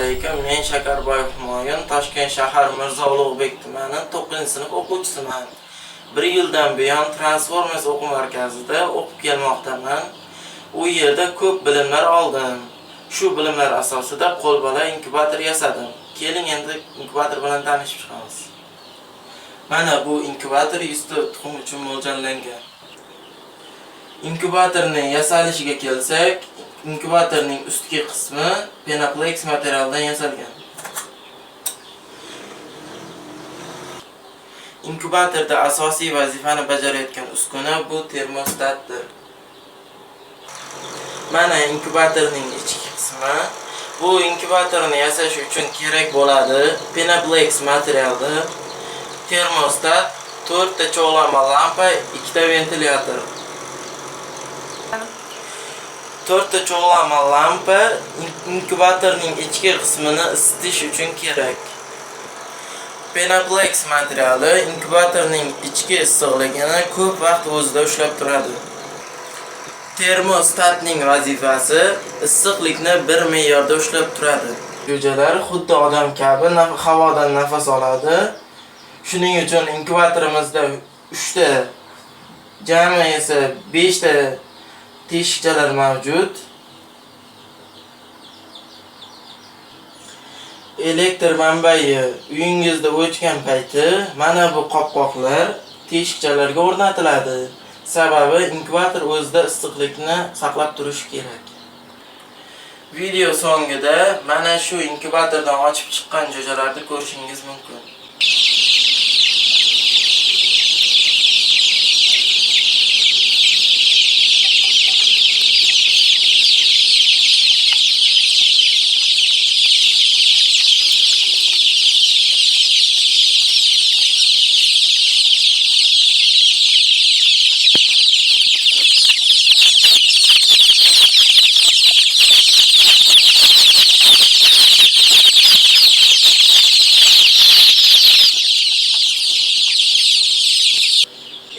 Alaykum. Men Shakarboyev Humoyun, Toshkent shahar Mirzo Ulug'bek tumani 9-sinf o'quvchisiman. Bir yildan buyon Transformers o'quv markazida o'qib kelmoqdaman. U yerda ko'p bilimlar oldim. Shu bilimlar asosida qo'lbola inkubator yasadim. Keling, endi inkubator bilan tanishib chiqamiz. Mana bu inkubator 100 ta tuxum uchun mo'ljallangan. Inkubatorning yasalishiga kelsak, inkubatorning ustki qismi penoplex materialidan yasalgan. Inkubatorda asosiy vazifani bajarayotgan uskuna bu termostatdir. Mana inkubatorning ichki qismi. Bu inkubatorni yasash uchun kerak bo'ladi penoplex materiali, termostat, 4 ta cho'g'lanma lampa, 2 ta ventilyator. 4 ta cho'g'lanma lampa inkubatorning ichki qismini isitish uchun kerak. Penoplex materiali inkubatorning ichki issiqligini ko'p vaqt o'zida ushlab turadi. Termostatning vazifasi issiqlikni bir me'yorda ushlab turadi. Jo'jalar xuddi odam kabi havodan nafas oladi. Shuning uchun inkubatorimizda 3 ta, jami esa 5 ta teshikchalar mavjud. Elektr manbai uyingizda o'chgan payti mana bu qopqoqlar teshikchalarga o'rnatiladi. Sababi inkubator o'zida issiqlikni saqlab turishi kerak. Video so'ngida mana shu inkubatordan ochib chiqqan jo'jalarni ko'rishingiz mumkin.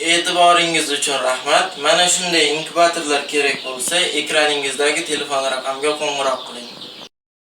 E'tiboringiz uchun rahmat. Mana shunday inkubatorlar kerak bo'lsa, ekraningizdagi telefon raqamga qo'ng'iroq qiling.